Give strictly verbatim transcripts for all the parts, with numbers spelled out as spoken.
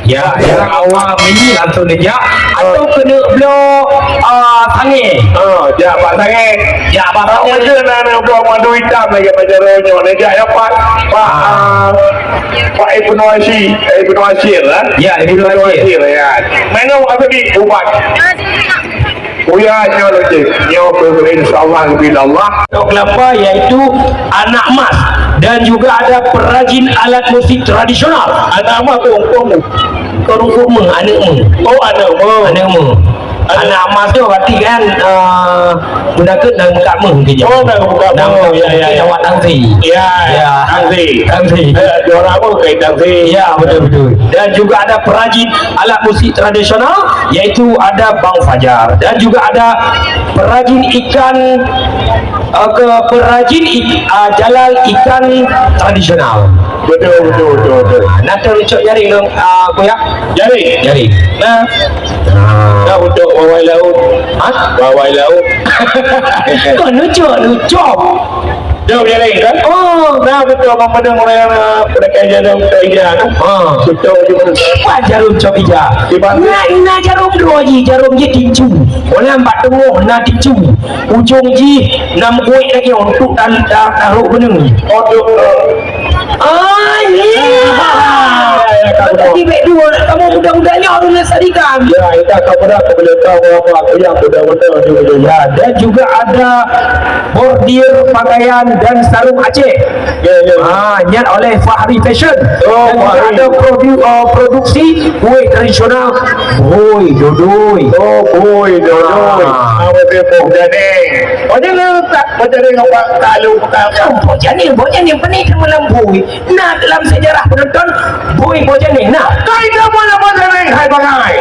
Ya, ya, awak mini langsung dijak. Atau kena bloe, ah, sangé. Oh, jak bak sangé. Jak bak sangé. Macam mana bloe madu hitam lagi macam ronyok ni, jak ya, Pak. Pak, ah, Pak Ibnu Asyir, Ibnu Asyir, eh? Ya, Ibnu Asyir. Ya. Minum apa ni? Ubat. Uya nyoe lagi. Nyoe, insya Allah, bila Allah. Tok Kelapa, yaitu anak emas, dan juga ada perajin alat musik tradisional. Anak emas tu, umpama. Kau rumput meh, aneuk meh. Oh, aneuk meh. Aneuk meh. Aneuk emas tu berarti kan, eh, budak ke nak buka meh mungkin. Oh, nak buka meh. Ya, ya, ya. Awak tangsi. Ya, ya. Tangsi. Tangsi. Eh, juara apa ke tangsi? Ya, betul, betul. Dan juga ada perajin alat musik tradisional, yaitu ada Bang Fajar. Dan juga ada perajin ikan, eh, ke perajin ik-, ah, jalal ikan tradisional. Betul, betul, betul, betul. Nah, tu cok jaring dong, ah, Kuya. Jaring? Jaring. Nah. Nah, untuk bawai laut. Hah? Bawai laut. Kau nucok, nucok. Jawab jaring, kan? Oh. Nah, betul, memandang orang yang, ah, pedagang jarum cok ija, kan? Ah. Betul juga. Bukan jarum cok ija. Di mana? Nah, ina jarum dua ji, jarum ji tinju. Orang bak tengok, na tinju. Ujong jih nam kuek lagi untuk tan-, ta-, taruh beuneu. Oh, tu, eh. Ah, iya. Ah, ya, ya, kamu tahu. Tadi bek dua, kamu muda-muda nyoe harus lestarikan. Ya, itu kamu dah, kamu boleh tahu apa aku yang muda-muda ni boleh. Ya, dan juga ada bordir pakaian dan sarung Aceh. Ya, ya, ya. Ah, nyan oleh Fahri Fashion. Oh, dan juga Fahri. Ada produ-, uh, produksi kueh tradisional Bhoi Dodoi. Oh, Bhoi Dodoi. Ah. Nama dia Boh Janing. Oh, dia letak Boh Janing apa? Tak lupa. Boh Janing, Boh Janing, pening sama lam bhoi. Nah, dalam sejarah penonton, bhoi Boh Janing. Nah. Kai nama nama Boh Janing, hai bangai.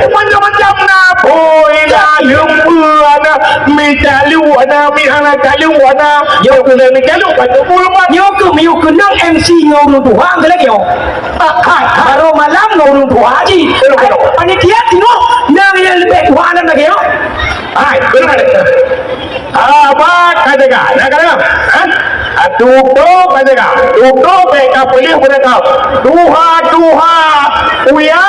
Macam-macam na bhoi, na lembu, na mi calu, na mi hana calu, na. Yo, kena mi calu, patut bulu, Mat. Nyoe keuh miyueb keunong M C ngon ureueng tuha, geulak nyoe. Baru malam ngon ureueng tuha ji. Panitia tengok, nang nyang leubeh tuha nan lagèe nyoe. Hai, betul tak? Ah, apa ka jaga? Nak kata? Ha? Tutoe ka jaga. Tutoe bèk ka peuleueh beurangkat. Tuha, tuha. Uya,